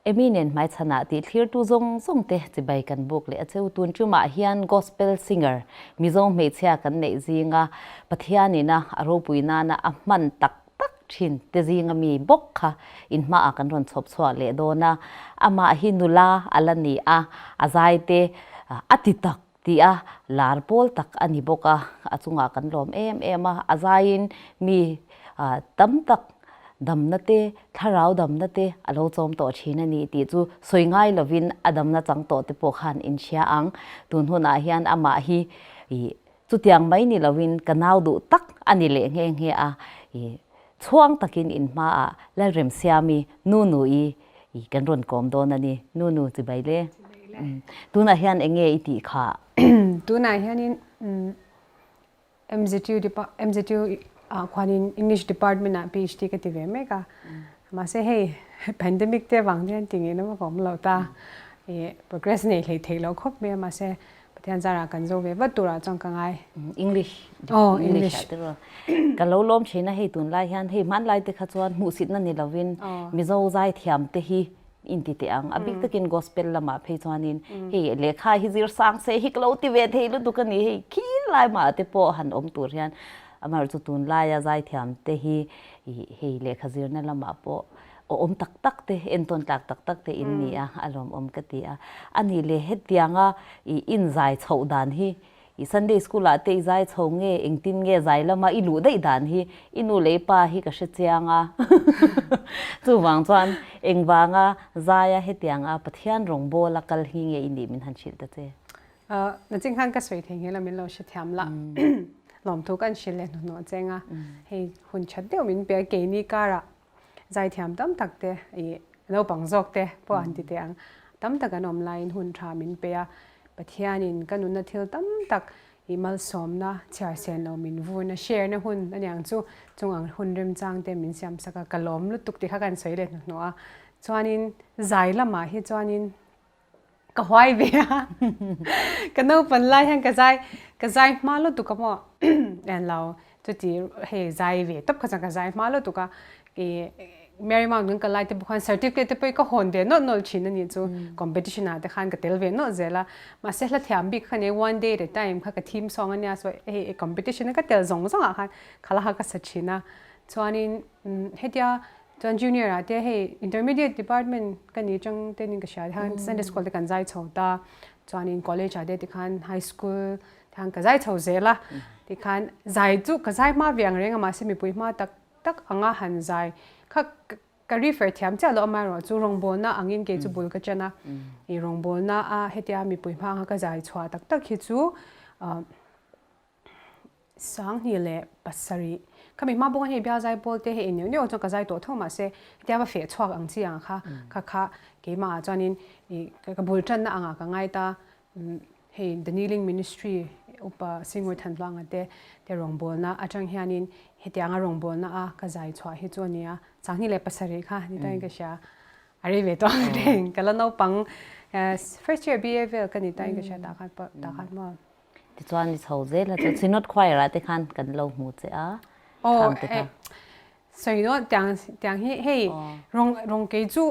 Amy nen hmaichhanah tih thlirtu zawng zawng te chibai kan buk leh a cheu. Tun tumah hian Gospel Singer Mizo hmeichhia kan neih zinga Pathianina a ropui nana a hman tak tak thin te zinga mi bawk kha inhmaah kan rawn chhawp chhuah leh dawn a. Amah hi nula a la ni a, a zai te a ti tak tih a lar pawl tak a ni bawk a, a chungah kan lawm em em a, a zaiin mi tam tak damna te, thlarau damna te a lo chawm tawh thin a ni tih chu sawi ngai lovin a damna chang tawh te pawh khan in hria ang. Tun hunah hian amah hi chutiang mai ni lovin ka nau duh tak a ni leh nghe nghe a, chhuang takin in hmaah Lalremsiami nu nui I kan rawn kawm dawn a ni. Nu nu chibai le. Tunah hian eng nge i tih kha? Tunah hianin MZU MZU ah khuanin English department ah PhD ka ti ve mek a. Mahse hei pandemic te avang hian ti ngei lama ka awm lo ta. I progress nei hlei thei lo khawp mai a mahse Pathian zarah kan zo ve vat turah chuan ka ngai. English. Oh, English. English. Ka lo lawm thin a hei tunlai hian hei hmanlai te kha chuan hmuhsitna ni lovin Mizo zaithiam te hi inti teh ang. A bik takin gospel lamah phei chuanin hei lehkha hi zir sang se hi ka lo ti ve thei lutuk a ni hei khilai mah te pawh han awm tur hian amaherawhchu tunlaia zaithiam te hi hei lehkha zirna lamah pawh awm tak tak te entawn tlak tak tak te in ni a a lawmawm ka ti a. A nih leh hetianga i inzai chhoh dan hi i Sunday school ah te i zai chho nge engtin nge zai lama i luh daih dan hi i nu leh i pa hi ka hre chiang a chuvang chuan engvanga zaia hetianga Pathian rawngbawl a kal hi nge i nih min han hrilh ta che. Nachin khan ka sawi thei nghel a min lo hrethiam la lawmthu kan hrilh leh hnuhnawh cheng a hei hun that deuh min pe a keini karah Zaithiam tam tak te ih naupang zawk te pawh an ti teh ang. Tam tak an awm laiin hun tha min pe a, Pathianin ka nunna thil tam tak ih malsawmna chhiar sen lo min vurna share na hun aniang chu chung ang hun remchang te min siam sak a, ka lawm lutuk tih kha kan sawi leh hnuhnawh a. Chuanin zai lamah hi chuanin ka huai ve a, ka naupan lai hian ka zai ka zai hma lutuk a maw en lo chuti hei zai ve tawp kha chuan ka zai hma lutuk a i Mary Mount kan kal lai te pawh khan certificate te pawh hi ka hawn ve nawlh nawlh thin a nih chu competition ah te khan ka tel ve nawlh zel a mahse hla thiam bik kha nei one day at a time kha ka theme song a nia so hei competition a ka tel zawng zawng ah khan khala kha ka sa thin a chuanin hetia Chuan junior ah te hei intermediate department ka ni chang te nin ka hria khan Sunday school te kan zai chho ta chuanin college ah te tikhan high school te khan ka zai chho zel a tikhan zai chu ka zai hma ve ang reng a mahse mipui hma tak tak anga han zai kha ka refer thiam chiah loh amaherawh chu rawngbawlna angin kei chu bul ka chen a i rawngbawlna a hetia mipui hma anga ka zai chhuah tak tak hi chu 2007 Khami hma bawk a hei bial zai pawl te hei eng neuh neuh chuan ka zai tawh tho mahse hetia va feh chhuak ang chi ang kha kha kha keimah ah chuanin ih ka bul tanna angah ka ngai ta hei The Kneeling Ministry upa Singui Thanhluanga te te rawngbawlna atang hianin hetianga rawngbawlna a ka zai chhuah hi chu a ni a 2007 kha ni tawhin ka hria a rei ve tawh ang reng ka la naupang first year BA vel ka ni tawhin ka hria tah khan tah khan maw. Tichuan i chho zel a chu Synod Choir ah te khan kan lo hmu che a. Oh, eh, soi no tiang tiang hi hei rong rong kei chu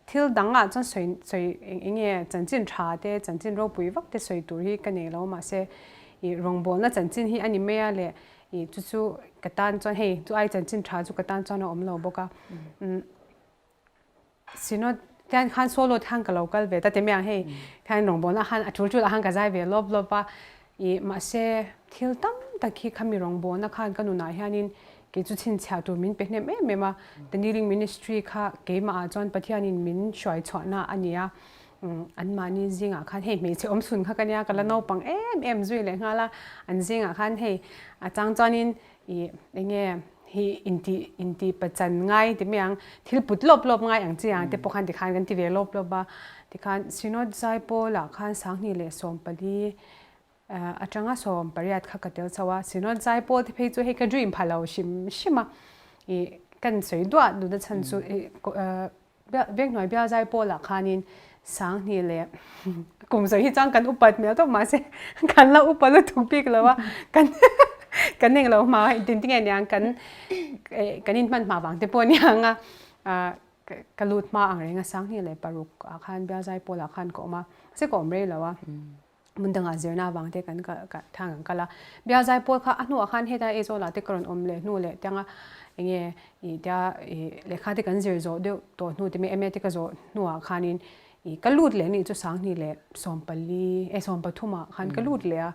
thil dang ah chuan soi soi enge chanchin tha te chanchin ropui vak te soi tur hi ka nei lo mahse i rawngbawlna chanchin hi ani mai a le i chu chu ka tan chuan hei chu ai chanchin tha chu ka tan chuan a awm lo bawk a. Synod tian khan solo te khan ka lo kal ve ta ti mai ang hei khan rawngbawlna khan a tul tul ah khan ka zai ve lawp lawp a ih mahse thil tam tak hi khami rawngbawlna khan ka nunah hianin kei chu chhinchhiah tur min pe hnem em em a The Kneeling Ministry kha keimah ah chuan Pathianin min hruai chhuahna a ni a anmahni zingah khan hei hmeichhe awm chhun kha ka nia ka la naupang em em zui leh nghal a an zingah khan hei a chang chuanin Ih enge hi inti inti pachan ngai ti mai ang, thil put lawp lawp ngai ang chi ang te pawh khan tikhan kan ti ve lawp lawp a, tikhan Synod Zaipawl ah khan 2014 atanga 18 kha ka tel chho a, Synod Zaipawl te phei chu hei ka dream pha lo hrim hrim a, ih kan sawi duah duhna chhan chu ih Venghnuai bial zai pawlah khanin 2000 leh kum sawi hi chuan kan upat hmel tawp mahse kan la upa lutuk bik lo a, kan Kan eng lo hma tin tinge niang kan kan in hman hma vang te pawh niang a ka lut hma ang reng a 2006 ah khan bial zaipawl ah khan ka awm a mahse ka awm rei lo a hmun dangah zirna avang te kan thang an kal a bial zaipawl kha a hnuah khan heta Aizawl ah te ka rawn awm leh hnu leh tianga enge ih tia ih lehkha te kan zir zawh deuh tawh hnu te MA te ka zawh hnuah khanin ih ka lut leh anih chu 2014 eh 13 ah khan ka lut leh a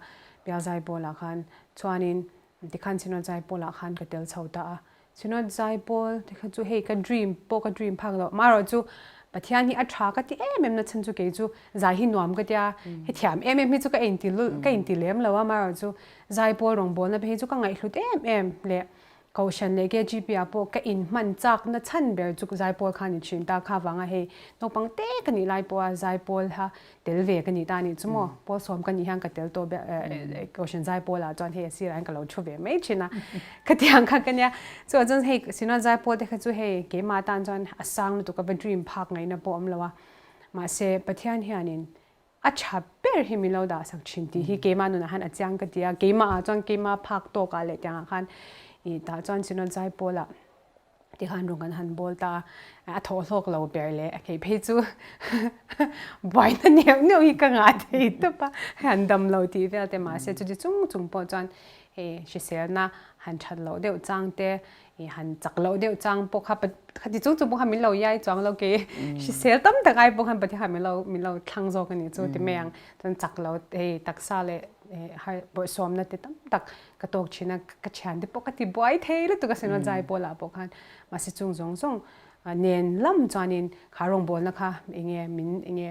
bial zaipawl ah khan chuanin tikhan Synod zaipawl ah khan ka tel chho ta a Synod zaipawl te kha chu hei ka dream pawh ka dream phak loh amaherawh chu Pathian hi a tha ka ti em em na chhan chu kei chu zai hi nuam ka tia hetiam em em hi chu ka inti ka inti lem lo a amaherawh chu zaipawl rawngbawlna phei hi chu ka ngaihhlut em em leh Kohhran leh KGP ah pawh ka inhman chakna chhan ber chu zaipawl kha a ni thin ta kha vanga hei naupang te ka nih lai pawha zaipawl kha tel ve ka nih ta a nih chu maw pawl sawm ka nih hian ka tel tawh Kohhran zaipawl ah chuan hei a sirah hian ka lo thu ve mai thin a khatiang kha ka nia chuvang chuan hei Synod zaipawl te kha chu hei keimah tan chuan a sang lutuk a va dream phak ngaihna pawh a awm lo a mahse Pathian hianin a tha ber hi min lo dah sak thin tih hi keimah nunah hian a chiang ka ti a keimah ah chuan keimah phak tawk ah leh tiang ah khan ih tah chuan Synod zaipawl ah Tikhan rung kan han bawl ta a, a thawh hlawk lo ber leh a kei phei chu buaina neuh neuh hi ka ngah thei tawp a, han dam lo tih vel te mahse chuti chung chung pawh chuan hei hriselna han that loh deuh chang te ih han chak loh deuh chang pawh kha khati chung chung pawh kha min lo iai chuang lo kei hrisel tam tak ai pawh khan Pathian khan min lo min lo thlang zawk a nih chu ti mai ang chuan chak lo hei taksa leh har bawrhsawmna te tam tak ka tawk thin a ka thian te pawh ka ti buai thei lutuk a sin zai pawl ah pawh khan mahse chung zawng zawng nen lam chuanin kha rawngbawlna kha enge min enge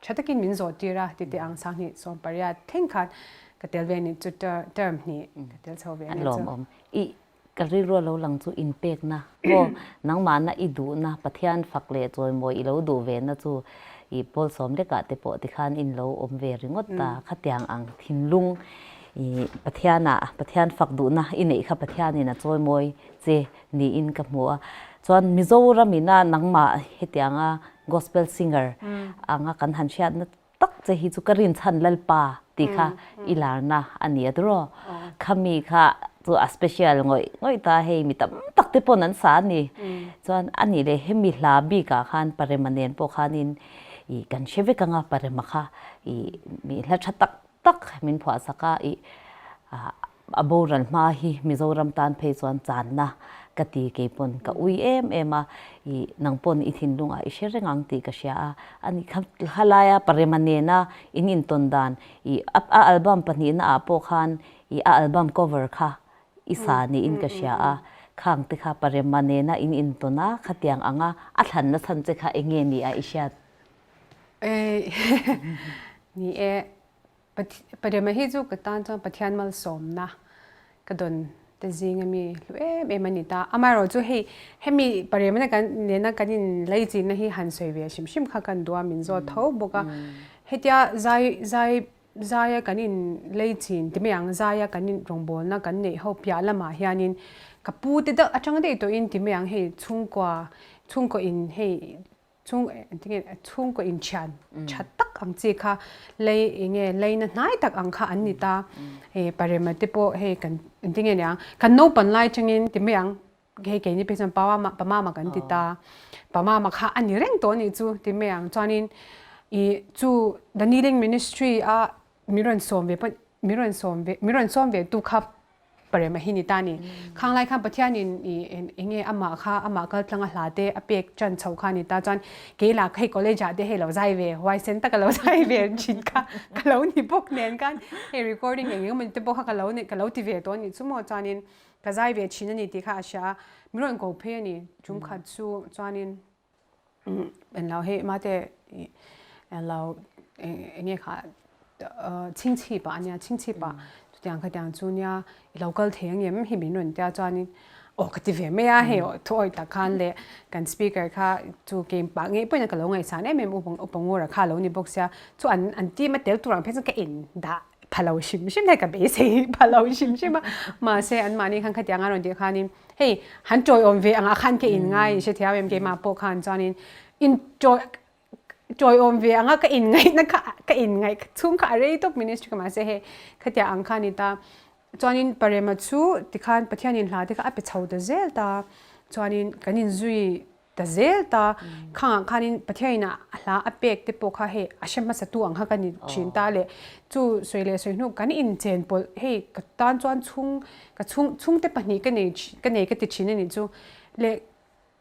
tha takin min zawh tir a ti teh ang 2018 thleng khan ka tel ve ni chu term hnih ka tel chho ve ni chu. I ka rilru a lo lang chu inpekna maw nangmahna i duhna Pathian fak leh chawimawi i lo duh ve na chu i pawl sawm lekah te pawh tikhan in lo awm ve ringawt ta khatiang ang thinlung I Pathianah Pathian fak duhna i neih kha Pathianin a chawimawi che niin ka hmu a. Chuan Mizoram ina nangmah hetianga gospel singer anga kan han hriatna tak che hi chu ka rinchhan Lalpa tih kha i larna a ni a tiraw. Khami kha chu a special ngawih ngawih ta hei mi tam tak te pawn an sa a ni. Chuan a nih leh hemi hla bikah khan Parema nen pawh khanin i kan hre vek anga Parema kha i mi hla tha tak tak min phuah sak a, ih a boral hma hi Mizoram tan phei chuan channa ka ti kei pawn ka ui em em a, ih nang pawn i thinlungah i hre reng ang tih ka hria a, ani kha halaia Parema nena in intawn dan ih a album pahnihna ah pawh khan ih a album cover kha i sa niin ka hria a, khang te kha Parema nena in intawn a, khatiang anga a thlanna chhan che kha enge ni a i hriat? Ni e, Parema hi chu ka tan chuan Pathian malsawmna ka dawn te zing ami hlu em em a ni ta. Amaherawh chu hei hemi Parema na kan nena kan in leichinna hi han sawi ve hrim hrim kha kan duh a, min zawt tho bawk a. Hetia zai zai zaia kan in leichin ti mai ang zaia kan in rawngbawlna kan neih ho piah lamah hianin ka pu te deuh atang daih tawhin ti mai ang hei chhungkua chhungkaw in hei Chhung engtinge chhungkaw inthian tha tak ang chi kha lei enge leina hnai tak ang kha an ni ta. Hei Parema te pawh hei kan engtinge niang kan naupan lai atangin ti mai ang hei keini phei chuan pamama pamama kan ti ta. Pamama kha a ni reng tawh a nih chu ti mai ang chuanin ih chu The Kneeling Ministry a min rawn sawm ve pawh min rawn sawm ve min rawn sawm ve tu kha Parema hi ni ta ni. Khang lai khan Pathianin i enge amah kha amah kal tlanga hla te a pek tan chho kha ni ta chuan kei lah hei college ah te hei lo zai ve huaisen taka lo zai ve thin kha ka lo ni bawk nen khan hei recording eng eng emaw te pawh kha ka lo ka lo ti ve tawh a nih chu maw chuanin ka zai ve thin a ni tih kha a hria a min rawn ko phei a ni tum khat chu chuanin Englo hei mate englo enge kha chhingchhip ah ania chhingchhip ah chutiang khatiang chu nia i lo kal thei angem hi min rawn tia chuanin aw ka ti ve mai a hei thu awih tak khan leh kan speaker kha chu keim pah ngei pawhin ka lo ngaihsan em em upa ngura kha a lo ni bawk sia chu an an team a tel tur ang phei chuan ka in dah pha lo hrim hrim hei ka beisei pha lo hrim hrim a mahse anmahni khan khatiang a rawn tih khanin hei han tawiawm ve angah khan ka in ngai i hrethiam em keimah pawh khan chuanin in tawi tawiawm ve anga ka in ngaihna kha ka in ngaih chhung kha a rei tawp ministry ka mahse hei khatiang ang kha ni ta. Chuanin Parema chu tikhan Pathianin hla te kha a pe chho ta zel ta, chuanin kan inzui ta zel ta, khangah khanin Pathianin a hla a pek te pawh kha hei a hre hmasa tu ang kha ka ni thin ta le, chu sawi leh sawi hnu kan inchen pawlh hei ka tan chuan chhung ka chhung chhungte pahnih ka nei ka nei ka ti thin a nih chu le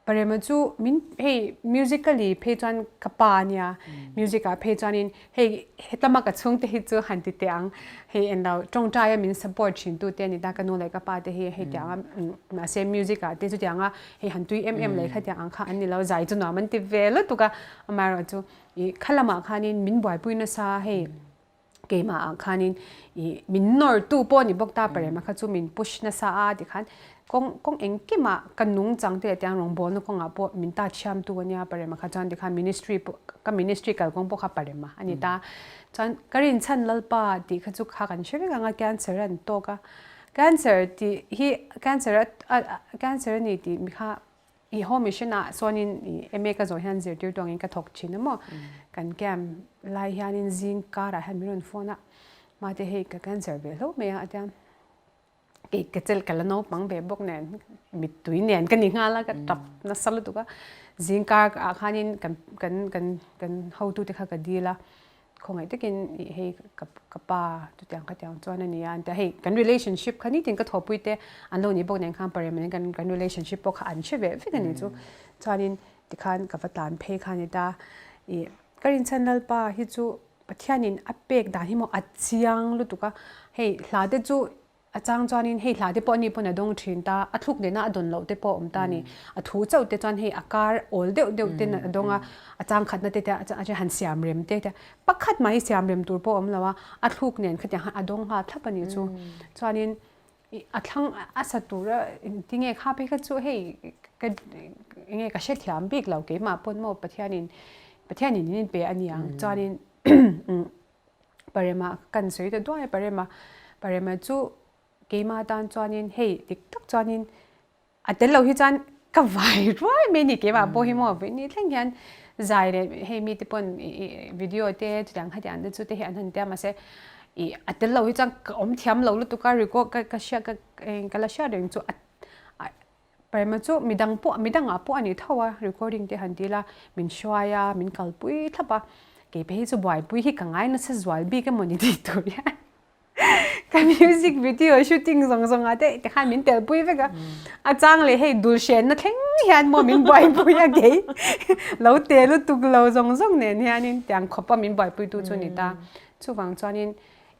Parema chu min hei musically phei chuan ka pa ania music ah phei chuanin hei hetlama ka chhungte hi chu han ti teh ang hei englo tawngtaia min support thin tu te a ni ta ka nu leh ka pa te hi hei tianga mahse music ah te chutianga hei han tui em em leh khatiang ang kha an ni lo zai chu nuam an ti ve lutuk a amaherawhchu ih khalamah khanin min buaipui nasa hei. Keimah ah khanin i min nawr tu pawh ni bawk ta parema kha chu min push nasa a tikhan kawng kawng engkimah ka nung chang te leh tiang rawngbawlna kawngah pawh min ta thiam tu ania parema kha chuan tikhan ministry pawh ka ministry kalkawng pawh kha parema a ni ta chuan ka rinchhan lalpa tih kha chu kha kan hre vek ang a cancer an tawk a cancer tih hi cancer a cancer a ni tih mi kha I home mission ah sawnin i MA ka zawh hian zirtirtu angin ka thawk thin a maw. Kan camp lai hianin zing karah hian min rawn phone a, mate hei ka cancer ve hlauh mai a a tia. Kei ka chelh ka la naupang ve bawk nen mittui nen ka ni nghal a ka tap nasa lutuk a. Zing kar ah khanin kan kan kan kan hotute kha ka dil a. Khawngaih takin ih hei ka ka pa chutiang khatiang chuan a ni a an ti a, hei kan relationship kha nitin ka thawhpui te an lo nih bawk nen khan parem nen kan kan relationship pawh kha an hre ve vek a ni chu. Chuanin tikhan ka va tlan phei kha a ni ta. Ih ka rinchhan Lalpa hi chu Pathianin a pek dan hi maw a chiang lutuk a, hei hla te chu A chang chuanin hei hla te pawh ani pawn a dawng thin ta, a thluk nena a dawn loh te pawh a awm ta a ni. A thu chauh te chuan hei a kar awl deuh deuh ten a dawng a, a chang khatna te te a han siam rem te te, pakhat mah hi siam rem tur pawh a awm lo a, a thluk nen khatiang khan a dawng nghal thlap a nih chu. Chuanin a thlang a sa tura tinge kha phei kha chu hei ka enge ka hrethiam bik lo keimah pawn maw Pathianin Pathianin min pe a niang chuanin Parema kan sawi ta duai a Parema Parema chu keimah tan chuanin hei dik tak chuanin a tel loh hi chuan ka vai ruai mai a ni keimah pawh hi maw vawi ni thleng hian zai leh hei mite pawn ih video te chutiang khatiang te chu te hi an han tia mahse ih a tel loh hi chuan ka awm thiam lo lutuk a record ka ka hriat ka ka la hriat reng chu a Parema chu midang pawh midangah pawh a ni tho a, recording te han dil a, min hruai a, min kalpui thlap a, kei phei hi chu buaipui hi ka ngai nasa zual bik emaw ni tih tur hian ka music video shooting zawng zawng ah te tikhan min telpui vek a, a chang leh hei dul hrenna thleng hian maw min buaipui a kei lo te lutuk lo zawng zawng nen hianin tiang khawpa min buaipui tu chu a ni ta, chuvang chuanin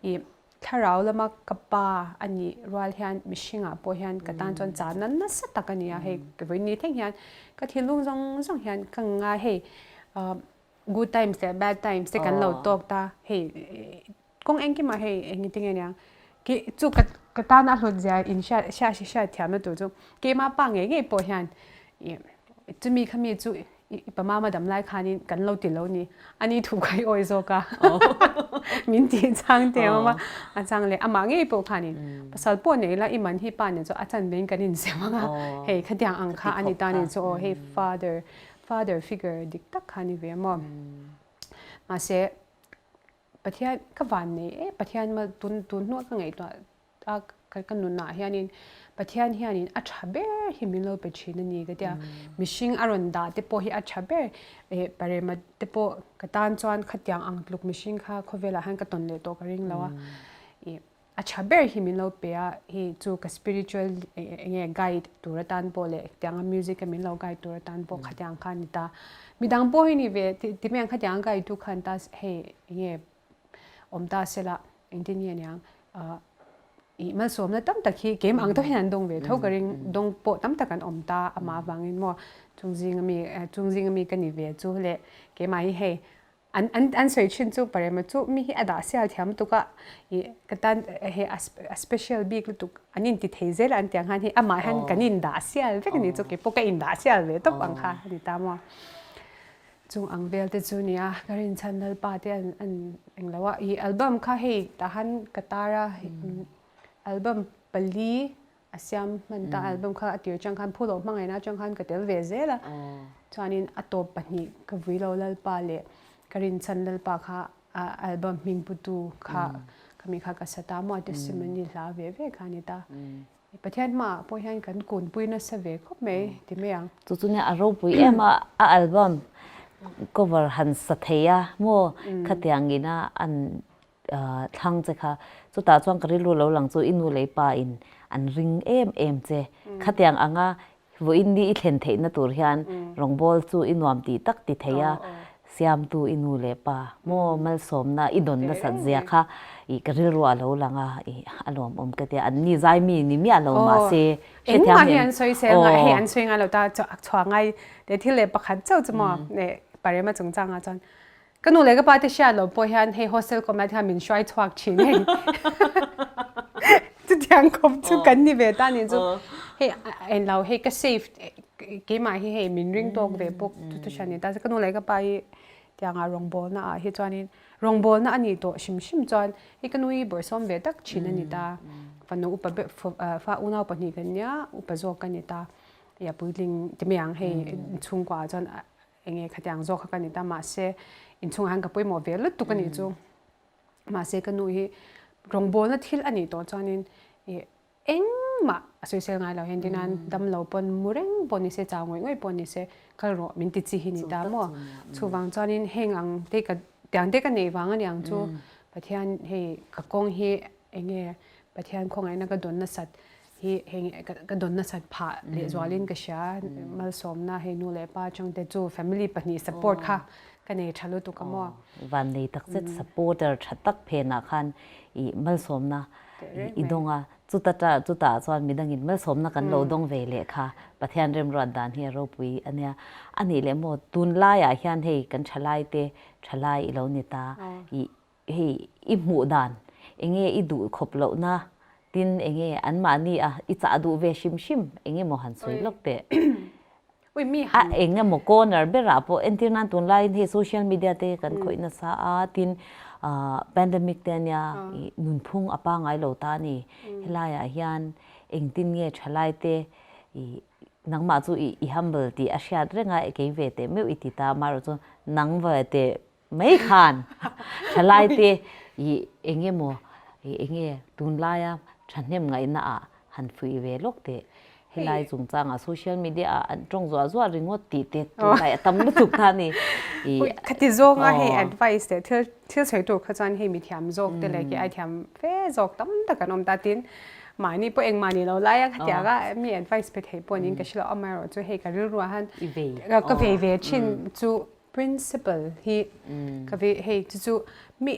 ih Thlarau lama ka pa a nih rual hian mihringah pawh hian ka tan chuan chahna nasa tak a ni a, hei vawiin thleng hian ka thinlung zawng zawng hian ka ngai hei good times leh bad times te kan lo tawk ta hei kawng engkimah hei engtin nge niang chu ka tana a hlawt zia in hriat hriat thiamna tur chu keimah pa ngei ngei pawh hian chumi khami chu I pa mama dam lai khanin kan lo ti lo ni, ani thu kha i awi zawk a, min tih chang te awm a, a chang leh amah ngei pawh khanin pasal pawh nei la i man hi pa nen chu a chan vein kan insem ang a, hei khatiang ang kha ani ta ni chu aw hei father father figure dik tak kha ni ve maw. Mahse Pathian ka van nei e Pathian mal tun tun hnuah ka ngaihtuah a ka nunah hianin Pathian hianin a tha ber hi min lo pe thin a ni ka tia mihring a rawn dah te pawh hi a tha ber eh parema te pawh ka tan chuan khatiang ang tluk mihring kha khawvelah hian ka tawn leh tawh ka ring lo a ih a tha ber hi min lo pe a hei chu ka spiritual eng nge guide tur atan pawh leh tianga music a min lo guide tur atan pawh khatiang kha a ni ta midang pawh hi ni ve ti mai ang khatiang guide tu khan ta hei eng nge awm ta sela engtin nge niang ih malsawmna tam tak hi keimah ang tho hian an dawng ve tho ka ring dawng pawh tam tak an awm ta amah avangin maw chung zinga mi chung zinga mi ka ni ve chu leh keimah hi hei an an an sawi thin chu parema chu mi hi a dah sial thiam lutuk a ih ka tan hei a special bik lutuk an inti thei zel a an tih ang khan hei amah hian kan indah sial vek a ni chu keipawh ka indah sial ve tawp ang kha a ni ta maw. Chung ang vel te chu nia ka rinchhan Lalpa te an an englo a i album kha hei tahan ka tar a album pali a siam hman ta album kha a tir atang khan phuloh hmangaihna atang khan ka tel ve zel a chuanin a tawp pahnih ka vui lo Lalpa leh ka rinchhan Lalpa kha album hming putu kha. Khami kha ka sa ta maw testimony hla ve ve kha a ni ta. Pathian hmaah pawh hian kan kunpui nasa ve khawp mai ti mai ang. Chu chu nia a ropui em a, a album cover han sa thei a maw khatiang ina an thlang che kha chutah chuan ka rilru lo lang chu i nu leh i pa in an ring em em che khatiang anga Vawiin ni i thlen theihna tur hian rawngbawl chu i nuam tih tak ti thei a, siamtu i nu leh pa maw malsawmna i dawn nasat zia kha i ka rilru a lo lang a, i a lawmawm ka tia, an ni zai mi ni miah lo mahse hrethiam Engmah hi an sawi sel ngai, hei an sawi ngai lo ta chhuah ngai te thil leh pakhat chauh chu maw Parema chungchangah chuan Ka nu leh ka pa te hriat loh pawh hian hei hostel kawmna te khan min hruai chhuak thin hei. Chutiang khawp chu kan ni ve ta ni chu. Hei en lo hei ka safe keimah hi hei min ring tawk ve bawk chu chu hran ni ta. Ka nu leh ka pa hi tianga rawngbawlna ah hi chuanin rawngbawlna a nih tawh hrim hrim chuan hei ka nu hi bawrhsawm ve tak thin a ni ta. Fanu upa ber fa unau pahnih kan nia upa zawk ka ni ta. Ia puitling ti mai ang hei chhungkua ah chuan Enge khatiang zawk kha ka ni ta mahse inchhungah hian ka pawimawh ve lutuk a nih chu. Mahse ka nu hi rawngbawlna thil a nih tawh chuanin ih engmah a sawisel ngai lo hian tinan damlo pawn mu reng pawh ni se chau ngawih ngawih pawh ni se kal rawh min ti chi hi ni ta maw. Chuvang chuanin heng ang te ka tiang te ka neih vang a niang chu Pathian hei ka kawng hi enge Pathian khawngaihna ka dawn nasat hi hei ka dawn nasat phah lehzualin ka hria malsawmna hei nu leh pa atang te chu family pahnih support kha ka nei tha lutuk a maw. Vannei tak zet supporter tha tak phenah khan i malsawmna i dawng a, chuta ta chutah chuan midangin malsawmna kan lo dawng ve leh kha Pathian remruat dan hi a ropui a nia. A nih leh maw tunlaiah hian hei kan thalai te thalai i lo ni ta i Hei i hmuh dan enge i duh khawp lohna tin enge anmahni a i chah duh ve hrim hrim enge maw han sawi lawk teh. A enge maw corner berah pawh entir nan tunlaiin hei social media te kan khawih nasa a tin pandemic te ania i nunphung a pangai lo ta a ni. Helaiah hian engtin nge thalai te i nangmah chu i humble tih a hriat reng a kei ve teh meuh i ti ta amaherawhchu nang ve teh Mai khan thalai te i eng emaw i eng nge tunlaia thahnem ngaihna ah han fuih ve lawk teh. Helai chungchangah social media ah an tawng zuah zuah ringawt tih te tunlai a tam lutuk ta a ni. I Khati zawnga hei advice leh thil thil sawi tur kha chuan hei mithiam zawk te leh khi ai thiam fe zawk tam tak an awm ta tin mahni pawh engmah ni lo laia khatianga mi advice pe thei pawh niin ka hre lo amaherawh chu hei ka rilruah han ka vei ve thin chu Principle hi ka ve hei chu chu mi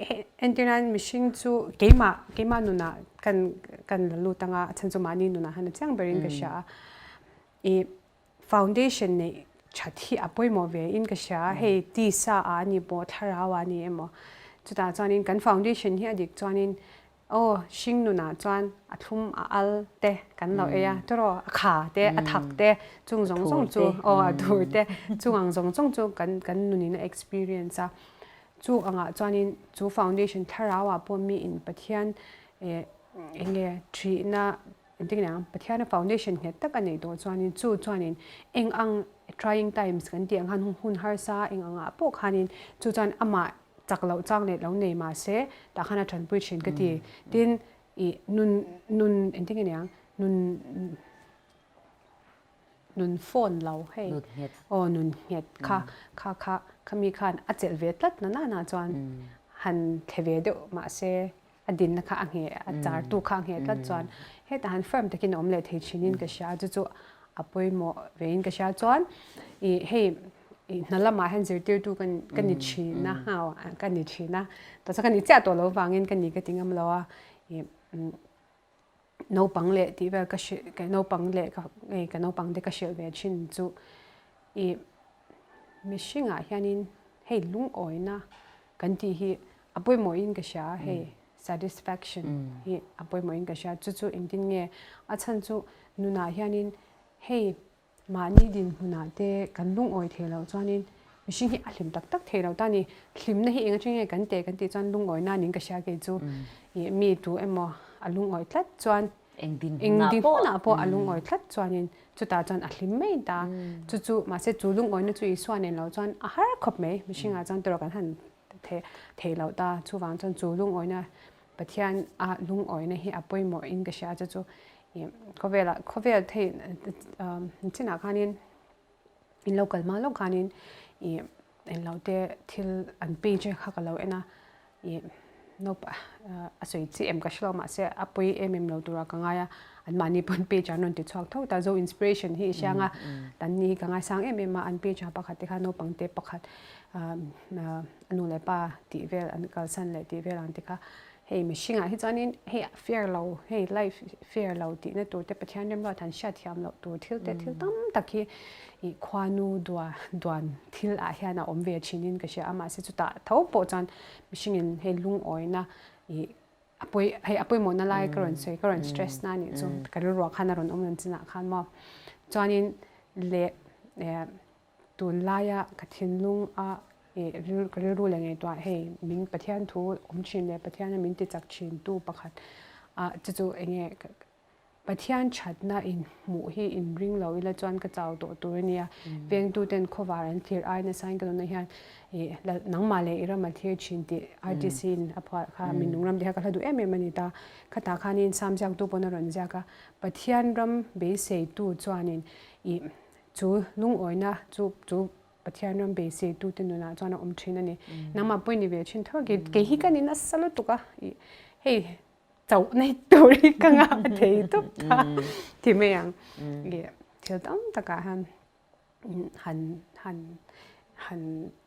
entir nan mihring chu keimah keimah nunah kan kan la lut anga a chhan chu mahni nunah han a chiang berin ka hria a i foundation neih that hi a pawimawh ve in ka hria a hei tisa ah a ni pawh thlarau ah a ni emaw chutah chuanin kan foundation hi a dik chuanin Aw, hring nunah chuan a thlum a al te kan lo ei a, tiraw a kha te, a thak te, chung zawng zawng chu, aw a thur te, chung ang zawng zawng chu kan kan nunin a experience a. Chu angah chuanin chu foundation thlarauah pawh miin Pathian eh eng nge thihna engtin nge ang Pathiana foundation nghet tak a neih tawh chuanin chu chuanin eng ang trying times kan tih ang khan hun harsa eng angah pawh khanin chu chuan amah chak loh chang leh lo nei mah se tah khan a tanpui thin ka ti. Tin, ih nun nun engtin nge niang nun nun phone lo hei aw nun nghet kha kha kha khami khan a chelh ve tlat na na na chuan han thle ve deuh mah se a dinna kha a ngheh a char tu kha a ngheh tlat chuan hetah han firm takin a awm leh thei thinin ka hria chu chu a pawimawh vein ka hria chuan ih hei ih hna lamah hian zirtirtu ka ka ni thin a ka ni thin a tah chuan ka ni chiah tawh lo vangin ka ni ka ti ngam lo a ih naupang leh tih vel ka hrilh ka naupang leh ka hei ka naupang te ka hrilh ve thin chu ih mihringah hianin hei lungawina kan tih hi a pawimawhin ka hria hei satisfaction hi a pawimawhin ka hria chu chu engtin nge a chhan chu nunah hianin hei mahni dinhmunah te kan lungawi thei loh chuanin mihring hi a hlim tak tak thei lo ta a ni hlimna hi eng atang nge kan teh kan tih chuan lungawina niin ka hria kei chu ih mi tu emaw a lungawi tlat chuan Eng dinhmunah pawh a lungawi tlat chuanin chutah chuan a hlim mai ta. Chu chu mahse chu lungawina chu Isua nen lo chuan a har khawp mai. Mihringah chuan tawrh kan han thei loh ta. Chuvang chuan chu lungawina. Pathian a lungawina hi a pawimawh in ka hria chu chu ih khawvelah khawvel thei chinah khanin in lo kal hma lawk khanin ih englo te thil an page kha ka lo en a ih naupang a sawi chi em ka hre lo mahse a pawi em em lo tura ka ngai a anmahni pawn page an rawn ti chhuak tho ta zo inspiration hi i hriang a tan ni hi ka ngaisang em em a an page ah pakhat te kha naupang te pakhat a nu leh pa tih vel an kalsan leh tih vel ang te kha hei mihringah hi chuanin hei fair lo hei life fair lo tihna tur te Pathian remruat han hriat thiam loh tur thil te thil tam tak hi ih khuanu dua duan thil ah hian a awm ve thinin ka hria a mahse chutah tho pawh chuan mihringin hei lungawina ih a pawi hei a pawimawhna lai ka rawn sawi ka rawn stress na anih chu ka rilruah khan a rawn awm rawn chinah khan maw chuanin leh eh Tunlaia ka thinlung a ih ka rilru leh ngaihtuah hei min Pathian thu awm thin leh Pathiana min ti chak thin tu pakhat ah chu chu eng nge Pathian thatna in hmuh hi in ring lo ila chuan ka chau tawh tur a nia. Vengtu ten khawvar an thlir ai nasa in ka nunna hian ih nangmah leh i ram a thlir thin tih RTC in a phuah kha min nung ram te kha ka hla duh em em a ni ta. Khatah khanin Sam ziaktu pawn a rawn ziak a, Pathian ram beiseitu chuanin ih Chu lungawina chu chu Pathian ram beiseitute nunah chuan a awm thin a ni. Nangmah pawhin ni ve thin tho kei kei hi ka ni nasa lutuk a, ih hei chauh nei tur hi ka ngah thei tawp ta ti mai ang. Ih thil tam takah hian han han han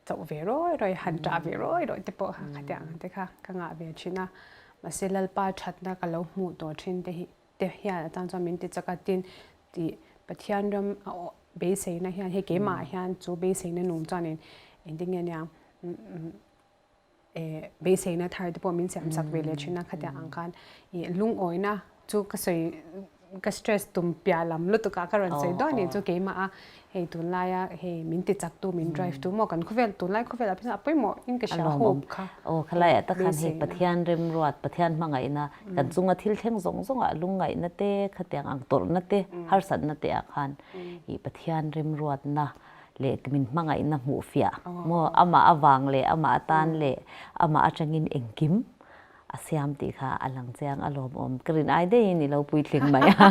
chauh ve rawi rawi han ṭah ve rawi rawi te pawh kha khatiang te kha ka ngah ve thin a. Mahse Lalpa ṭhatna ka lo hmuh tawh thin te hi te hian atan chuan min ti chak a tin tih Pathian ram a beiseina hian hei keimah hian chu beiseina nung chuanin engtin nge nia eh beiseina thar te pawh min siam sak ve leh thin a khatiang ang khan ih lungawina chu ka sawi ka stress tum piah lam lutuk ah ka rawn sawi dawn ni chu keimah a hei tunlaia hei min ti chak tu min drive tu maw kan khawvel tunlai khawvel ah phei chuan a pawimawh in ka hria hope kha aw khalai ah takhan hei Pathian remruat Pathian hmangaihna kan chunga thil thleng zawng zawng ah lungngaihna te khatiang ang tawrhna te harsatna te ah khan ih Pathian remruatna leh min hmangaihna hmuh fiah maw amah avang leh amah atan leh amah atangin engkim a siam tih kha a lang chiang a lawmawm. Ka rin ai daihin i lo puitling mai a.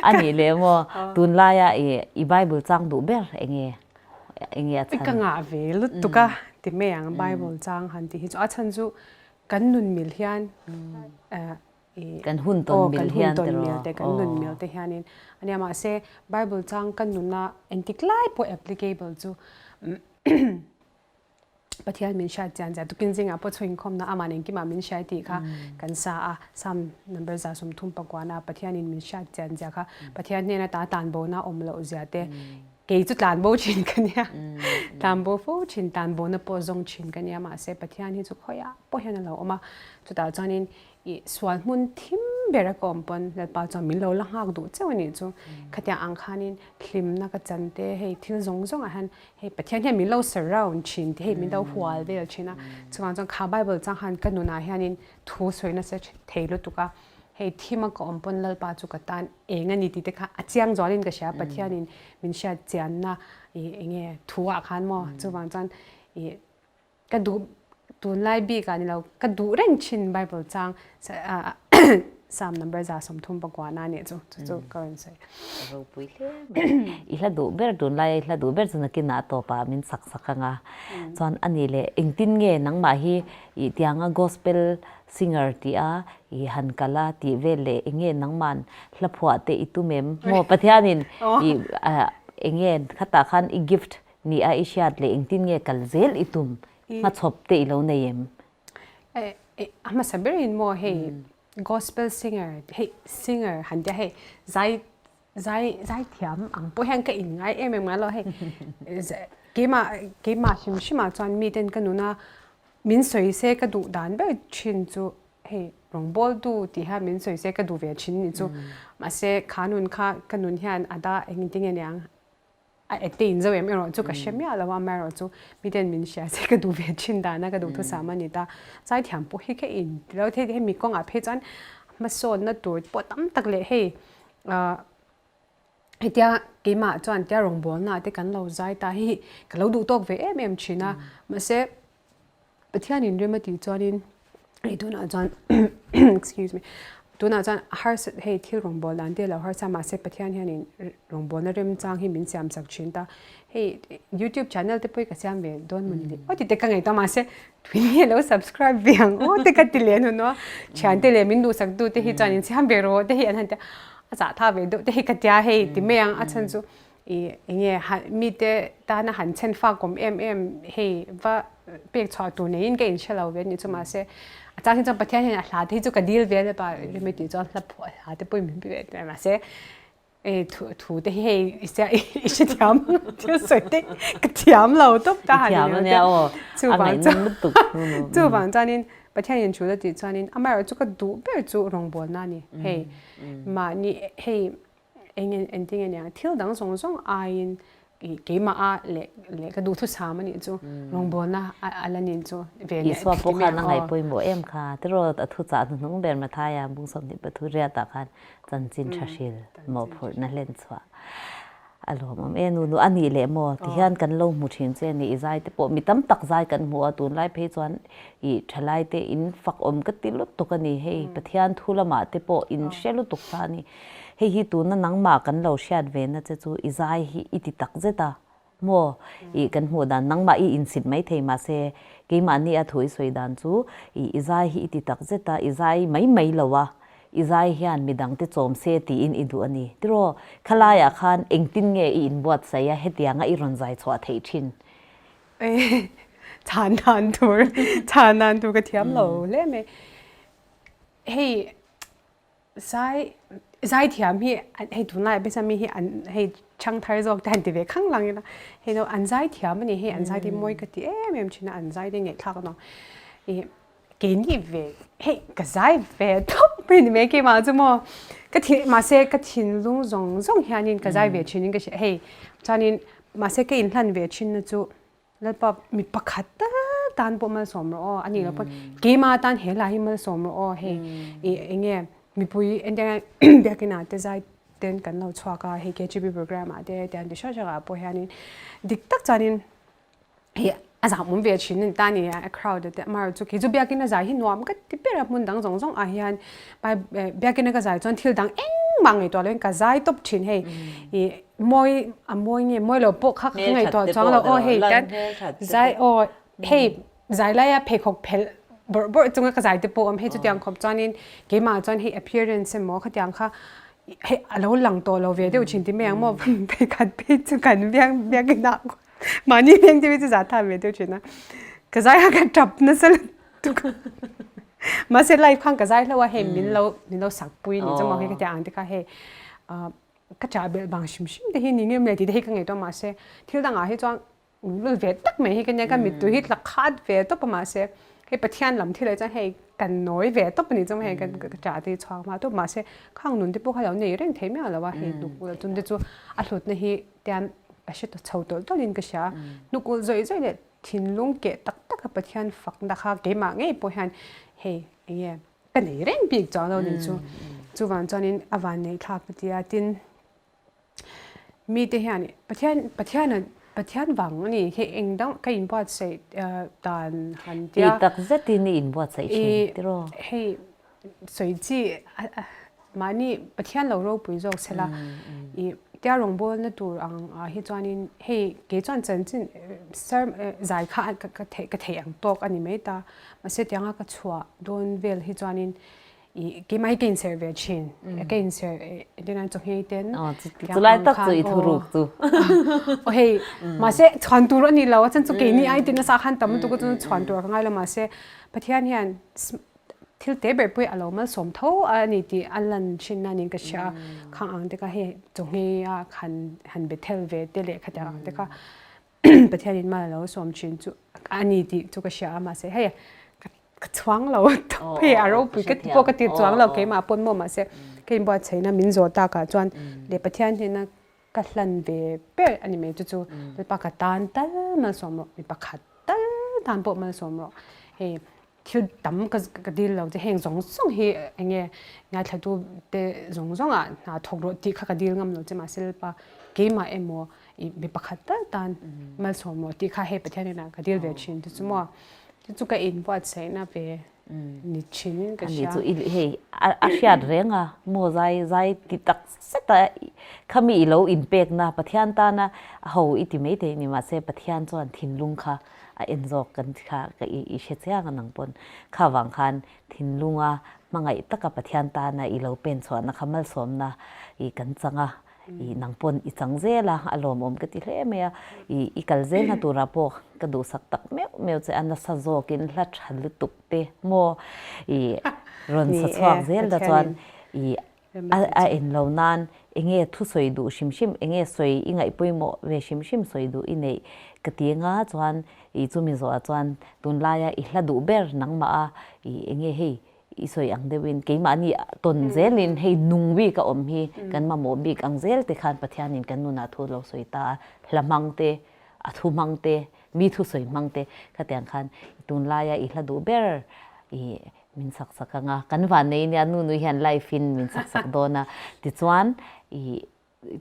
A nih leh maw, tunlaia i Bible chang duh ber enge enge a chhan? Ka ngah ve lutuk a ti mai ang Bible chang han tih hi chu. A chhan chu kan nun mil hian kan hun tawn mil hian kan hun tawn mil te kan nun mil te hianin ania mahse Bible chang kan nuna engtik lai pawh applicable chu Pathian min hriat chian zia tukin zingah pawh chhuin khawmna amah engkimah min hriai tih kha kan sa a, Psalm number 130 pakuana Pathianin min hriat chian zia kha Pathian hnena ta tlanbona awm loh zia te kei chu tlanbo thin ka nia tlanbo fo thin tlanbona pawh zawng thin ka nia mahse Pathian hi chu khawiah pawh hian a lo awm a chutah chuanin i sual hmun thim ber a ka awm pawn Lalpa chuan min lo la nghak duh cheu a nih chu khatiang ang khanin hlimna ka chan te hei thil zawng zawngah hian hei Pathian hian min lo surround thin te hei min lo hual vel thin a chuvang chuan kha Bible chang khan ka nunah hianin thu sawi nasa thei lutuk a hei thim a ka awm pawn Lalpa chu ka tan eng a ni tih te kha a chiang zualin ka hria Pathianin min hriat chianna ih enge thu ah khan maw chuvang chuan ih Ka duh tunlai bik ah nilo ka duh reng thin Bible chang Psalm number 139 a nih chu chu chu ka rawn sawi. Ropui hle mai. I hla duh ber tunlai i hla duh ber chu nakinah a tawpah min sak sak anga chuan a nih leh engtin nge nangmah hi i tianga gospel singer tih a i han kal a tih vel leh enge nangman hla phuah te i tum em maw Pathianin i enge khatah khan i gift Ni a i hriat leh engtin nge kal zel i tum hmachhawp te i lo nei em? A hmasa berin maw hei gospel singer hei singer han tia hei zai zai zai thiam ang pawh hian ka in ngai em em ngai lo hei keimah keimah hrim hrimah chuan miten ka nuna min sawi se ka duh dan ber thin chu hei rawngbawltu tih hian min sawi se ka duh ve thin ni chu mahse kha nun kha ka nun hian a da engtin nge niang A attain zo em erawh chu ka hre miah lo a, amaherawh chu miten min hria se ka duh ve thin dan a, ka duhthusam a ni ta. Zaithiam pawh hi ka in ti lo thei hemi kawngah phei chuan hmasawnna tur pawh tam tak leh hei ah hetia keimah chuan tia rawngbawlna te kan lo zai ta hi ka lo duh tawk ve em em thin a, mahse Pathianin rem a tih chuanin. Hei tunah chuan excuse me tunah chuan harsa hei thil rawngbâwl dan te lo harsa mahse Pathian hianin rawngbâwlna remchang hi min siam chak thin ta. Hei youtube channel te pawh hi ka siam ve dawn mawni le aw tite ka ngaihtuah mahse tui nge lo subscribe ve ang aw te ka ti leh hnuhnawh a, thiante leh min duhsak tu te hi chuan in siam ve rawh te hi an han ti a, a zahthlak ve deuh te hi ka tia hei ti mai ang a chhan chu ih eng nge han mite tana han chhen fak awm em em hei va pek chhuah tur neiin ka inhre lo ve a nih chu mahse a chang hi chuan Pathian hian a hla te hi chu ka dil ve a pa rem tih chuan hla phuah hla te pawhin min pe ve teh mahse e thu thu te hi hei i sia i hrethiam thil sawi te ka thiam lo tawp ta han thiam ania aw a ngaihnawm lutuk chuvang chuanin Pathian in thu la tih chuanin amaherawhchu ka duh ber chu rawngbawlna a ni hei mahni hei eng engtin nge niang thil dang zawng zawng aiin ih keimah a leh leh ka duhthusam a nih chu rawngbawlna a la nin chu ve leh Isua pawh khan a ngaih pawimawh em kha tiraw a thuchah hnuhnung ber Mathaia bung 23 riatah khan chanchin tha hril mawhphurhna hlen chhuah a lawmawm e nu nu a nih leh maw tihian kan lo hmu thin che a ni i zai te pawh mi tam tak zai kan hmu a tunlai phei chuan ih thalai te in fak awm ka ti lutuk a ni hei Pathian thu lamah te pawh in hre lutuk ta a ni hei hi tuna nangmah kan lo hriat ve na che chu i zai hi i ti tak zet a Maw? Ih kan hmuh dan nangmah i insit mai thei mahse keimahni a thu i sawi dan chu ih i zai hi i ti tak zet a, i zai mai mai lo a, i zai hian midangte chawm se tiin i duh a ni. Tiraw, khalaiah khan engtin nge i inbuatsaih a hetianga i rawn zai chhuah theih thin? Chhan dan tur, chhan dan tur ka thiam lo hle mai. Hei Zai zaithiam hi hei tunlai ah mi hi an hei chhang thar zawk te han ti ve khang lang ila hei no an zaithiam a ni hei an zai te mawi ka ti em em thin a an zai te ngaihthlak a nuam ih keini ve hei ka zai ve tawp mai ni mai keimah chu maw ka thi mahse ka thinlung zawng zawng hianin ka zai ve thin in ka hria hei chuanin mahse ka inhlan ve thin na chu Lalpa mi pakhat tal tan pawh malsawm rawh aw, a nih loh pawn keimah tan he hla hi malsawm rawh aw hei ih eng nge mipui entirna biakin ah te zai ten kan lo chhuak a hei KGB program ah te tiang ti hrang hrang ah pawh hianin dik tak chuanin hei a zam awm ve thin a ni ta a ni a crowd te amaherawhchu chu kei chu biakin a zai hi nuam ka ti ber a hmun dang zawng zawng ah hian biakin a ka zai chuan thil dang engmah ngaihtuah loin ka zai tawp thin hei ih Mawi a mawi nge mawi lo pawh kha ka ngaihtuah chuang lo aw hei tan zai aw hei zai laia pheikhawk phelh bawrh bawrh chunga ka zai te pawh awm hei chutiang khawp chuanin keimah chuan hei appearance emaw khatiang kha hei a lo lang tawh lo ve deuh thin ti mai ang maw pheikhawk phei chu kan biang biakin ah mahni veng te chu zah tha ve deuh thin a ka zai kha ka tap nasa lutuk mahse live khan ka zai hlo a hei min lo min lo sak pui ni chu maw hei khatiang ang te kha hei Ka chah belh vang hrim hrim te hi ni ngem le tih te hi ka ngaihtuah mahse thil dangah hi chuan lul ve tak mai hi ka nia ka mittui hi tla khat ve tawp a mahse hei Pathian lam thil ah chuan hei kan nawi ve tawp a ni chuan hei ka chah te hi chhuak hma tawp mahse khang nun te pawh kha lo nei reng thei miah lo a hei hnuk ulh chun te chu a hlutna hi tian ka hre ta chho tawlh tawlh in ka hria hnuk ulh zawih zawih leh thinlung keh tak tak a Pathian fakna kha keimah ngei pawh hian hei eng nge Ka nei reng bik chuang lo nih chu. Chuvang chuanin a van nei thlak ka ti a, tin mite hian Pathian Pathian Pathian vang a ni hi eng dang ka inbuatsaih dan han tia. Tih tak zetin i inbuatsaih thin tiraw? Hei sawi chi mahni Pathian lo ropui zawk sela i tia rawngbawlna tur ang ah hi chuanin hei kei chuan chanchin zai kha ka theih ang tawk a ni mai ta. Mahse tianga ka chhuah dawn vel hi chuanin i keimah hi ka inserh ve thin. Ka inserh entirnan chawhngei ten Chulai tak chu i thuruk chu. Aw hei mahse chhuan tur a ni lo a chan chu keini ai tin nasa khan tam lutuk a chuan chhuan tur ka ngai lo mahse Pathian hian thil te ber pawh hi a lo malsawm tho a ni tih a lan thin a niin ka hria a. Khang ang te kha hei chawhngei a han han bethel ve te leh khatiang ang te kha Pathian in mal a lo sawm thin chu a ni tih chu ka hria a mahse hei ka chhuang lo tawp hei a ropui ka ti pawh ka ti chuang lo keimah pawn maw mahse ka inbuatsaihna min zawh takah chuan leh Pathian hnena ka hlan ve ber a ni mai chu chu Lalpa ka tan tal malsawm rawh mi pakhat tal tan pawh malsawm rawh hei Thil tam ka ka dil lo che heng zawng zawng hi eng nge ngaithlatu te zawng zawng ah hna thawk rawh tih kha ka dil ngam lo che mahse Lalpa keimah emaw i mi pakhat tal tan malsawm rawh tih kha hei Pathian inah ka dil ve thin chu chu maw chu chu ka inbuatsaihna ve. ni thin in ka hria. Ani chu i hei a hriat reng a maw zai zai ti tak zet a khami i lo inpekna Pathian tana a ho i ti maithei ni mahse Pathian chuan thinlung kha a en zawk kan ti kha ka i hre chiang a nang pawn kha vang khan thinlunga hmangaih taka Pathian tana i lo pen chhuahna kha malsawmna i kan chang a i nang pawn i chang zel a, a lawmawm ka ti hle mai a, i i kal zelna turah pawh ka duhsak tak meuh meuh che a, nasa zawkin hla tha lutuk te maw i rawn sa chhuak zel ta chuan i a en lo nan enge thusawi duh hrim hrim enge sawi i ngaih pawimawh ve hrim hrim sawi duh i neih ka ti anga chuan i chumi zawhah chuan tunlaia i hla duh ber nangmah a i enge hei I sawi ang deuhin keimahni tawn zelin hei nung bik a awm hi kan mamawh bik ang zel te khan Pathianin kan nunah thu lo sawi ta a, hla hmang te, a thu hmang te, mi thusawi hmang te khatiang khan i tunlaia i hla duh ber i min sak sak ang a, kan vannei nia nu nui hian live in min sak sak dawn a, tichuan i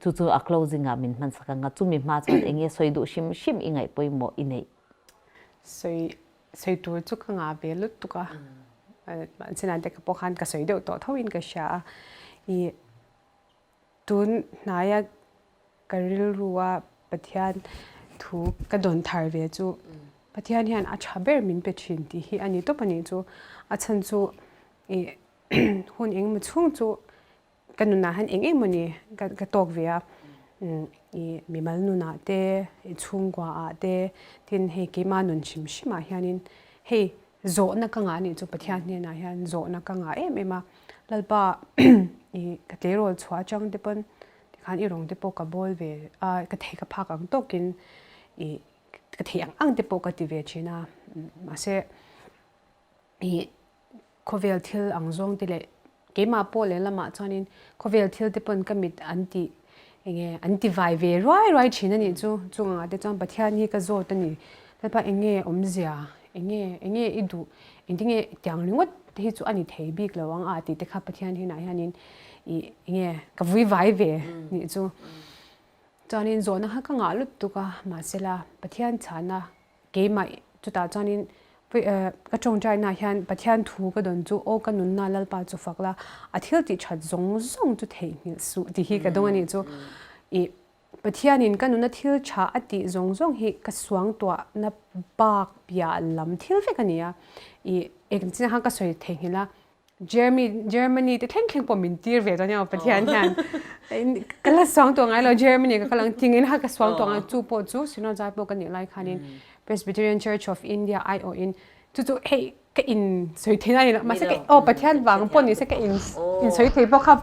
chu chu a closing ah min hman sak ang a, chumi hma chuan eng nge sawi duh hrim hrim i ngaih pawimawh i neih? Sawi sawi tur chu ka ngah ve lutuk a, mahse te ka pawh khan ka sawi deuh tawh tho in ka hria a, i tun hnaia ka rilru a Pathian thu ka dawn thar ve chu Pathian hian a tha ber min pe thin tih hi a ni tawp a nih chu, a chhan chu i hun engemaw chhung chu Ka nunah hian eng eng mawni ka tawk ve a, i mimal nunah te, i chhungkua ah te, tin hei keimah nun hrim hrim ah hianin hei zawhna ka ngah anih chu Pathian hnenah hian zawhna ka ngah em em a, Lalpa i ka tleirawl chhuah atang te pawn tikhan i rawng te pawh ka bawl ve a, ka thei ka phak ang tawkin i ka theih ang ang te pawh ka ti ve thin a, mahse i Khawvel thil ang zawng te leh keimah pawh leh lamah chuanin khawvel thil te pawn ka mit an ti enge an ti vai ve ruai ruai thin a nih chu. Chung angah te chuan Pathian hi ka zawt a ni. Lalpa enge awmzia enge enge i duh engtinge tiang ringawt te hi chu a ni thei bik lo ang a tih te kha Pathian hnenah hianin ih enge ka vui vai ve nih chu. Chuanin zawhna kha ka ngah lutuk a mahsela Pathian chhana Keimah chutah chuanin ka tawngtaina hian Pathian thu ka dawn chu aw ka nunna Lalpa chu fak la, a thil tih that zawng zawng chu theihnghilh suh tih hi ka dawng a nih chu. I Pathianin ka nuna thil tha a tih zawng zawng hi ka suangtuahna bak piah lam thil vek a ni a. I engtin khan ka sawi theihnghilh a. Germany Germany te thleng thleng pawh min tir ve dawn emaw Pathian hian ka la suang tawh ngai lo Germany ka kal ang tingin ha ka suang tawh ngai chu pawh chu Sinawt zai pawh ka nih lai khanin Presbyterian Church of India aiawhin chu chu hei ka in sawi thei na ni lo mahse ka aw Pathian vang pawh ni se ka in in sawi thei bawk kha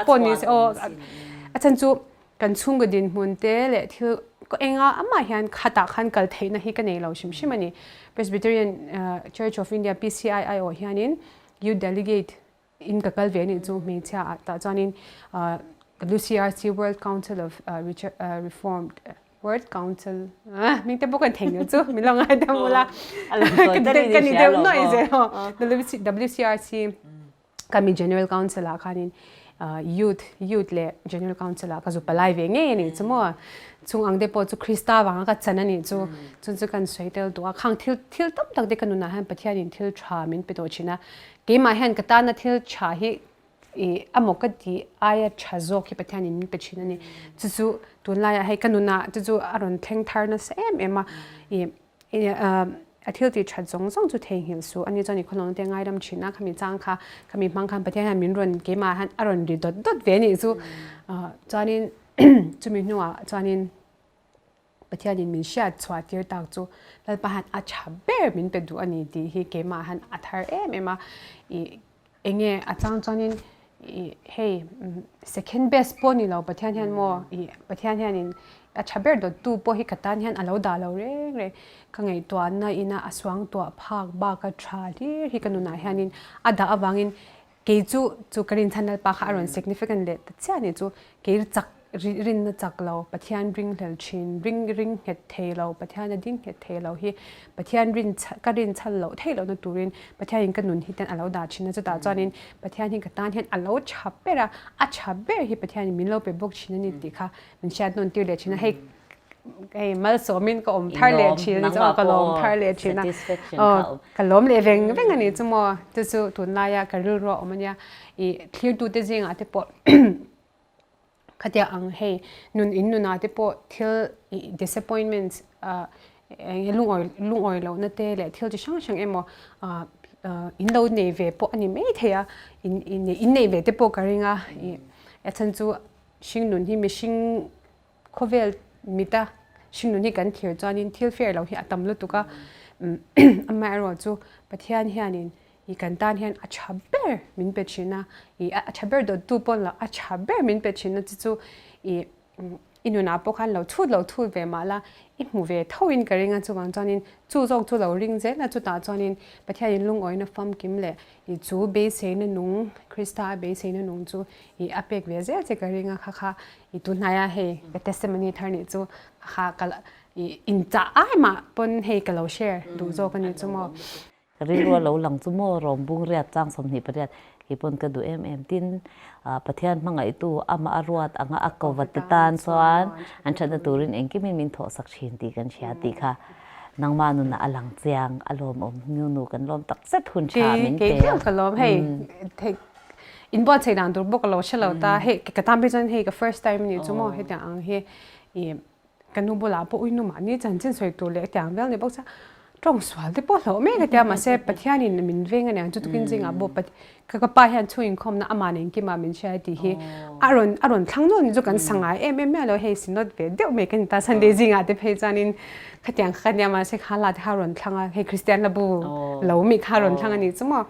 pawh ni se aw a chhan chu kan chhungkaw dinhmun te leh thil ka enga amah hian khatah khan kal theihna hi ka nei lo hrim hrim a ni. Presbyterian Church of India PCI aiawh hianin Youth Delegate in ka kal ve a nih chu hmeichhia ah tah chuanin WCRC World Council of Reformed World Council hming te pawh kan thei ngei chu min lo ngai deuh ula ka ni deuh nuaih zel WCRC Kami General Council ah khanin Youth Youth leh General Council ah ka zu palai ve ngei a nih chu maw. Chung ang te pawh chu Krista vanga ka chan a nih chu. Chun chu kan sawi tel duh a. Khang thil thil tam tak te ka nunah hian Pathianin thil tha min pe tawh thin a. Keimah hian ka tana thil tha hi i amaw ka tih aia tha zawk hi Pathianin min pe thin a ni. Chu chu tunlaiah hei ka nunah chu chu a rawn thleng thar nasa em em a. I A thil tih that zawng zawng chu theihnghilh suh. Ani chuan i khawlawng te ngaidam thin a, khami chang kha khami hmang khan Pathian hian min rawn keimah hian a rawn ri dawt dawt ve a nih chu. Chuanin chumi hnuah chuanin Pathianin min hriat chhuah tir tak chu Lalpa hian a tha ber min pe duh a ni tih hi keimah hian a thar em em a. Ih Enge a chang chuanin i hei second best pawh ni lo Pathian hian maw i Pathian hianin a tha ber dawttu pawh hi ka tan hian a lo dah lo reng reng ka ngaihtuahna ina a suangtuah phak bak a tha hlir hi ka nunah hianin a dah avangin kei chu chu ka rinchhan Lalpa kha a rawn significant leh ta chiah anih chu kei chak Rinna chak lo, Pathian ringhlel thin, ring ring nghet thei lo, Pathian a ding nghet thei lo hi Pathian rin ka rin chhan loh theih lohna turin Pathianin ka nun hi ten a lo dah thin a, chutah chuanin Pathian hi ka tan hian a lo tha ber a, a tha ber hi Pathianin min lo pe bawk thin a ni tih kha min hriat nawn tir leh thin a, hei. hei malsawmin ka awm thar leh thin a ni chu ka lawm thar leh thin a aw ka lawm leh veng veng a ni chu maw chu chu tunlaia ka rilru a awm a nia ih thlirtute zingah te pawh Khatia ang hei nun in nunah te pawh thil ih disappointments ah eng lungawi lungawi lohna te leh thil chi hrang hrang emaw ah in lo nei ve pawh a ni mai thei a in in in nei ve te pawh ka ring a ih a chhan chu hring nun hi mihring khawvel mita hring nun hi kan thlir chuanin thil fair lo hi a tam lutuk a amaherawhchu chu Pathian hianin I kan tan hian a tha ber min pe thin a, i a tha ber dawttu pawn lo a tha ber min pe thin a chu chu i i nunah pawh khan lo chhut lo thut ve mah la i hmu ve tho in ka ring a chuvang chuanin chu zawk chu lo ring zel a chutah chuanin Pathianin lungawina famkim leh i chu beiseina nung Krista a beiseina nung chu i a pek ve zel che ka ring a kha kha i tunhnaia hei ka testimony thar nih chu kha ka i inchah ai mah pawn hei ka lo share duh zawk a ni chu maw. Ka rilru a lo lang chu maw rawng bung riat chang 28 kei pawn ka duh em em tin Pathian hmangaihtu amah a ruat anga a ko va ti tan chuan an thatna turin engkimin min thawh sak thin tih kan hria tih kha nangmah nunah a lang chiang a lawmawm nu nu kan lawm tak zet hun tha min pe a. Ka lawm hei hei in buatsaih dan tur bawk ka lo hre lo ta hei ka tan phei chuan hei ka first time a nih chu maw hetiang ang hi ih Ka nu bulah pawh ui nu mahni chanchin sawi tur leh tiang vel ni bawk chuan tawng sual te pawh hlauh mek a tia mahse Pathianin min veng a niang chu tukin zingah pawh ka ka pa hian chhung inkhawmna amah nen kima min hria tih hi a rawn a rawn thlang nual ni chu kan sa ngai em em miah lo hei synod ve deuh mai ka ni ta Sunday zingah te phei chuanin khatiang kha ka nia mahse kha la te kha a rawn thlang a hei Kristian la bu lo mi kha a rawn thlang a nih chu maw.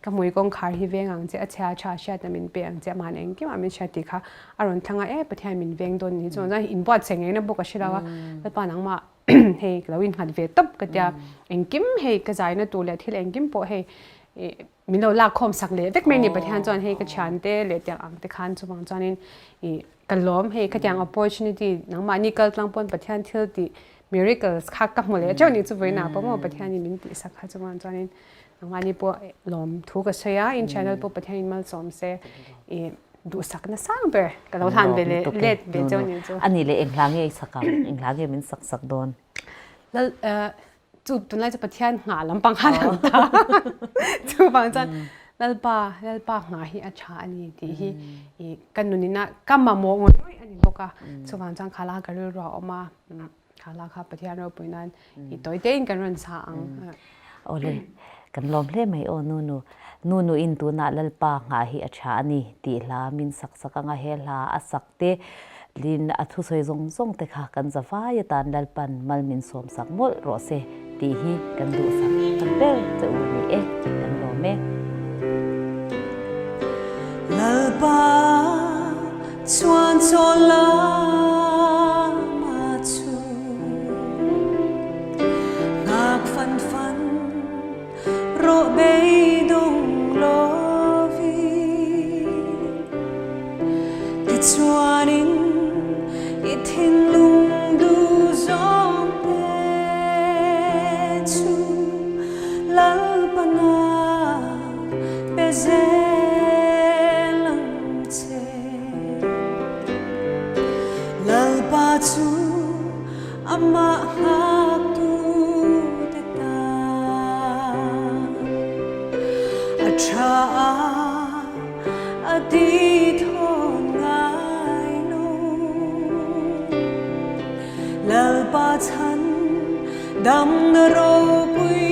Ka hmui kawngkhar hi veng ang che, a chhia tha hriatna min pe ang che, amah engkim ah min hria tih kha a rawn thlang a, e Pathian min veng dawn ni chuan chuan inbuatsaih ngaihna bawk a hre lo a, Lalpa nangmah hei ka lo innghat ve tawp ka tia, engkim hei ka zaina tur leh thil engkim pawh hei min lo lakkhawm sak leh vek mai a ni Pathian chuan hei ka thiante leh tiang ang te khan chuvang chuanin ih ka lawm hei khatiang opportunity nangmahni kal tlang pawn Pathian thil tih miracles kha ka hmu leh teuh ni chu vawiinah pawh maw Pathianin min tihsak kha chuvang chuanin Nangmahni pawh lawm thu ka sawi a, in channel pawh Pathian in malsawm se i duhsakna sang ber ka lo hlan ve leh let ve cheu ni chu. Ani leh eng hla nge i sak ang? Eng hla nge min sak sak dawn? Lal chu tunlai chu Pathian nghah lampang kha lang ta. Chuvang chuan Lalpa Lalpa nghah hi a tha a ni tih hi i ka nunina ka mamawh ngawih ngawih a ni bawk a. Chuvang chuan khala ka rilru a awm a. Khala kha Pathian ropui nan i tawi tein kan rawn sa ang. Awle, kan lawm hle mai aw Nunu. Nunu in tunah Lalpa nghah hi a tha a ni tih hla min sak sak anga he hla a sak te lin a thusawi zawng zawng te kha kan za vai atan Lalpan mal min sawm sak mawlh rawh se tih hi kan duhsak tak ber che u ni e, kan lawm e. Lalpa chuan chaw lama chu nghak fan fan rawh beidawng lovin. Tichuanin i thinlung duh zawng te chu Lalpana pe zel ang che. Lalpa chu amah nghaktu te tan a tha a, a ti thawn ngai lo. Lalpa chhan damna ropui.